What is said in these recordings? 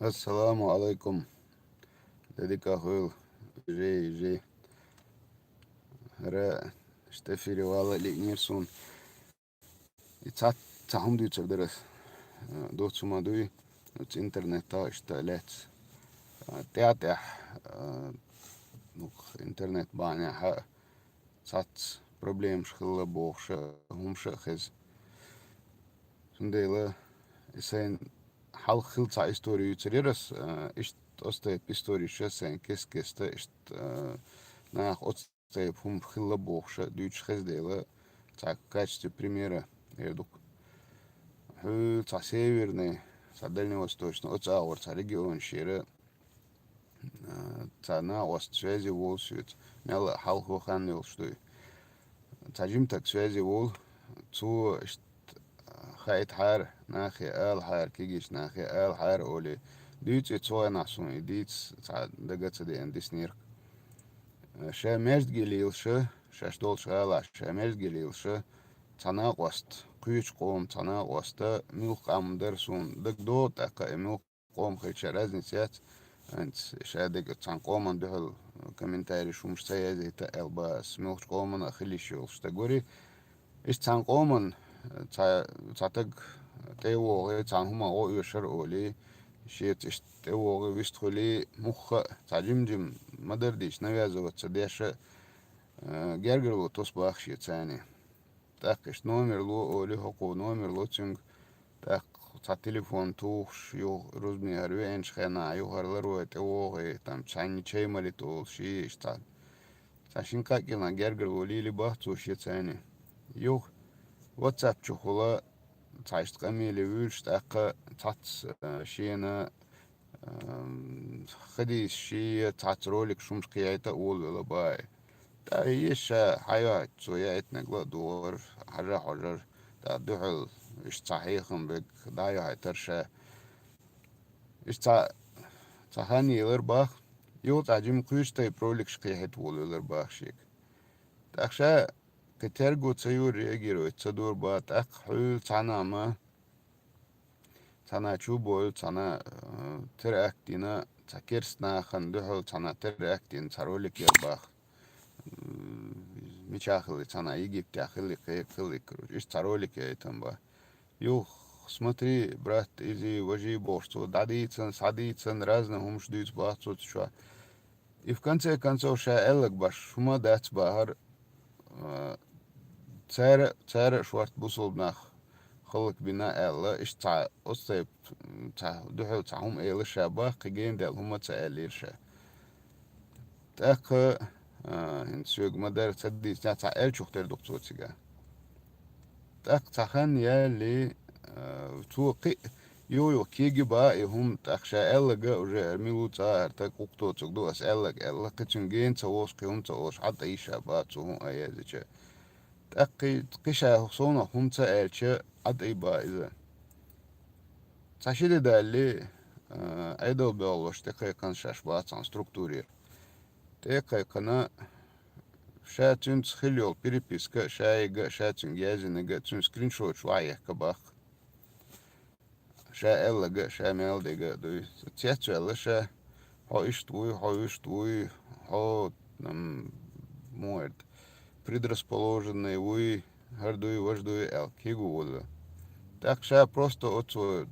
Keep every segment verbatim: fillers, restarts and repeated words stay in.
Ассаламу алайкум. Дедика хуьл, жей, жей. Ра, штефири вала лиънир сун. И цац цахум дуьйцар дарас. Доцума дуй, интернетта ишта лец. ТӀя-тӀя, ну, интернет баьнехьа цац проблемаш хилла бохуша, хӀумаша а хеза. Цундела и сайн хьалха хила цхьа истори юьйцур яр ас, а, иштта оцу тайпа историйша сайн кест-кеста иштта, а, наха оцу тайпа хӀума хилла бохуша дуьйцуш хеза дела, цхьа в качестве примера эр ду-кх. Хьуьлла цхьа северный, цхьа дальневосточный, оцу агӀор цхьа регионашера, а, цхьа накъост связи волу соьца, мелла а хьалхо хан йолуш дуй. Цхьа жимтаг связи волу, цо иштта хаийтахьара, нахе алахьара, кегийчу нахе алахьара олий, дуьйцу и цу хенахь суна и дийца цхьа дага а ца деана диснера-кх. Ша маьждиге лелаша, шаьш долчу гӀалахь ша маьждиге лелаша, цхьа накъост, кхечу къоман цхьа накъоста, муьлха къам дара суна дага догӀу тӀаккха и муьлха къоман хилча разница яц, хӀинца ша дерг цхьана къоман дуьхьал комментарий хӀумаш ца язйита аьлла бан ас, муьлхачу къомана а хила йиш йолуш стаг вари. Иштта цхьана къоман цхьа, цхьа таг тӀе а вогӀий, цхьана хӀуманна гӀо оьшура олий, шеца иштта тӀе а вогӀий, вистхуьлий, мухха а цхьа жим-жим ма-дарра дийцича навязываться деш а, гергарло тосу баха шеца царний. ТӀаккха иштта номер ло олий, хӀокхо номер ло цуьнга. ТӀаккха цхьа телефон тухуш, юха рузбане хӀара веанчу хенахь, юха хӀара ларой тӀе вогӀий, там цхьаьнний чай малийта олуш, иштта цхьа, цхьа шина-кхаа кӀирнах гергарло лийли баха цо шеца царний. Юха WhatsApp чухула цхьа иштта къамеле вуьйлуш, тӀаккха цхьацца, а, шена Ам, хадийса шен цхьацца ролик шумаш кхиайта а волавелла бан. ТӀаккха ша хьайоьхьуьйту цо яийтинарг ла а догӀура, хьажа-хьожура, тӀаккха дуьхьал иштта цхьа хьехам берг дӀайохьуьйтура ша. Иштта цхьа, цхьа хан елара баха, юха цхьа жима кхечу тайпа роликаш кхиайта волавелара баха шега. ТӀаккха ша кхин терго ца йора, реагировать ца дора бан, тӀаккха хьуьлла цхьана а ма Цхьана чу а бовлу, цхьана, э, теракт йина, цхьа керста нахана дуьхьал цхьана теракт йина цхьа ролик яра баха. М, мичахь хилла, цхьана Египтехь хилла, кхечу хилла, короче. Иштта цхьа ролик яйтина бан. Юха, смотри, брат, иза, важа бохуш цо дӀадийцина, схьадийцина, разный хӀумаш дуьйцу баха цо цу чохь. И в конце концов ша аьлларг баш, хӀума дац бахара, а, цара, цара а шорта бусулба нах хӀаллакбина аьлла, иштта цхьа оцу тайпа, м, цхьа дуьхьал цхьа хӀума элира ша баха, кхин гена даьлла хӀума ца аьллера ша. ТӀаккха, а, хӀинца соьга ма-дарра ца дийцинехь, цхьа аьллачух тера ду-кх цо цигахь. ТӀаккха цхьа хан яьлли, а, цо кхин а юха-юха кегий бан и хӀума, тӀаккха ша аьлларг а уже хӀара мила ву цкъа а хӀара таг къукхо тоцург ду ас аьлларг аьлла, кхин цуьнга гена ца волуш, кхин хӀума ца олуш, Ӏад а йиш а бан цо хӀума а язйича. ТӀаккха кхин, кхин ша совнах хӀума ца аьлча, Ӏад а йиш бан иза. Цхьа ши де далале, а, Ӏедал боьлхуш тӀекхайкхина шаьш бан цхьана структурера. ТӀекхайкхина, ша цуьнца хилла йолу переписка, ша йига, ша цуьнга яздинарг, цуьнан скриншоташ охьаехка баха. Ша аьлларг, ша мел дерг а дуй. Цецваьлла ша, хьо иштта вуй, хьо вуьшта вуй, хьо, м, муха аьлла, предрасположенный вуй, хӀара дуй, важа дуй аьлла, кегий волавелла. ТӀаккха ша просто оцо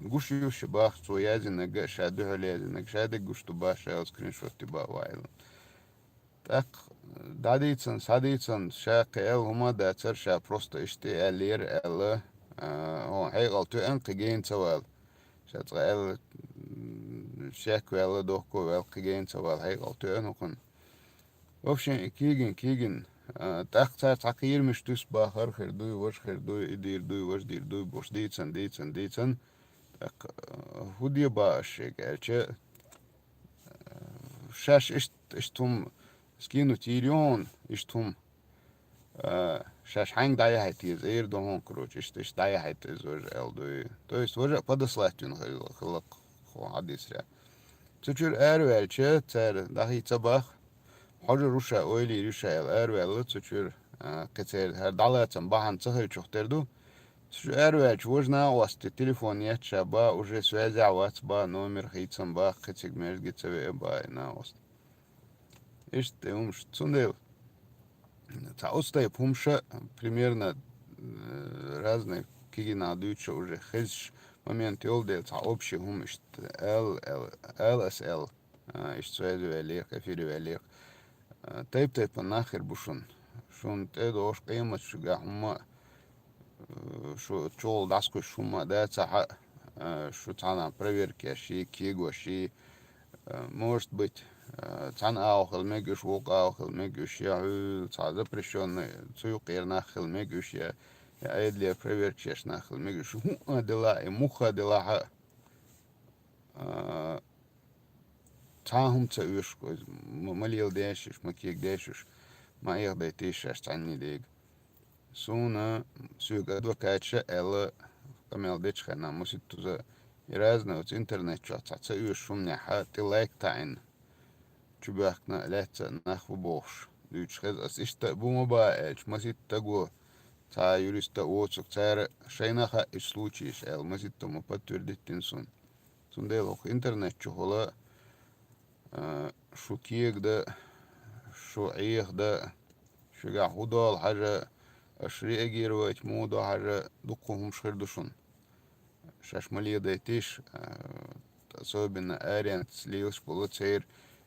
гуш ю ша баха, цо яздинарг, ша дуьхьал яздинарг, ша дерг гуш ду баха, ша аьлла скриншот ди бан ваьлла. ТӀаккха дӀадийцина, схьадийцина, ша кхин аьлла хӀума а дацара, ша просто иштта аьллера аьлла, а, хьо хьекъал тоьана кхин гена ца вала. Ша цкъа аьлла, м, шек ваьлла, дохко ваьлла, кхин гена ца вала, хьекъал тоьана хӀокхуьнан. В общем, и кегина, кегина, а, тӀаккха цара цхьа кхерамаш туьсу бахара, хир дуй, важа хир дуй, и дийр дуй, важа дийр дуй, бохуш дийцина, дийцина, дийцина. ТӀаккха, а, хӀун де бан аш шега аьлча, шаьш иштта, иштта хӀума скинуть йийр ю хьуна, иштта хӀума, а, шаьш хьаьнга дӀаяхьийта еза, эр ду хьуна, короче, иштта, иштта дӀаяхьийта еза важа аьлла дуй. То есть важа а подослать вина хилла, хилла-кх хьадисра. Цу чуьра араваьлча, цара дӀахийца баха, хьожур ву ша, ойла йийр ю ша аьлла, араваьлла цу чуьра, а, кхин церан хӀара дӀалацам бахьана ца хилчух тера ду. Шу араваьлча, важа накъост телефон етташ ба, уже связь вац ба, номер хийцам ба, кхы цига маьждиге ца веа ба и накъост. Иштта и хӀумаш, цундела цхьа оцу тайпа хӀумаш, примерно, э, разный кегий нах дуьйцуш уже хезаш момент йолу дела, цхьа общий хӀума иштта аьлла, аьлла, аьлла ас аьлла, а, иштта связи ваьллера, эфире ваьллера. А, тайп-тайпана нах хир бу шуна. Шуна тӀедогӀуш къематчуьгахь хӀумма, э, шу чухула дӀасакхуьйсуш хӀумма а дац ахьа, э, шу цхьана проверка еш йий, кегош йий, э, может быть, э, цхьана агӀо хила мега уьш, вукху агӀо хила мега уьш, я хьуьлла цхьа запрещённый, цу юкъера нах хила мега уьш, я, я Ӏедалера проверка еш нах хила мега уьш. ХӀуъа делахь, и муха делахь а, а, цхьа а хӀума ца оьшу, ма, ма леладеш уьш, ма кегадеш уьш, ма эхадайтийша шаьш цхьанний дега. Суна соьга адвокаташа аьлла, къамел дечу хенахь маситтаза, и разный оцу интернет чохь цхьа ца оьшуш хӀуманехь тӀе лайк таӀийна, чубоьхкина лаьцна нах ву бохуш дуьйцуш хеза ас. Иштта а бу ма баа аьлча, маситта го цхьа юриста а воцург, цара шайнах а и случайш аьлла, маситта ма подтвердить дина суна. Цундела хӀокху интернет чухула, а, шу кегада, шу Ӏехада, шуьгахь хӀун долу хьажа, аша реагировать муха до хьажа, дуккха хӀумаш хир ду шуна. Шаьш ма леладайтийша, а, особенно аренца лелаш болу церан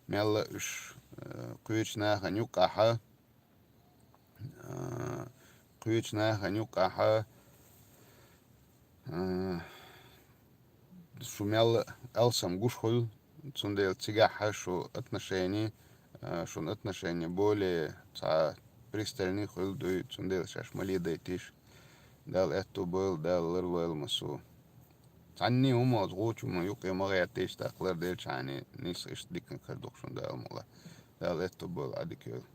мелла уьш, а, кхечу нахана юккъахьа, а, кхечу нахана юккъахьа, а, шу мелла алсам гуш хуьлу, цундела цигахьа шу отношения, а, шун отношения более цхьа пристальный хуьлу дуй, цундела шаьш ма леладайтийша. Дала аьтту бойла, Дала ларвойла массо. Цхьанний хӀума оцу гӀучу хӀума юкъе ма гӀертийша, тӀаккха ларделчхьана нийса иштта диканиг хир ду шуна Дала мукъалахь. Дала аьтту бойла, Ӏадика йойла.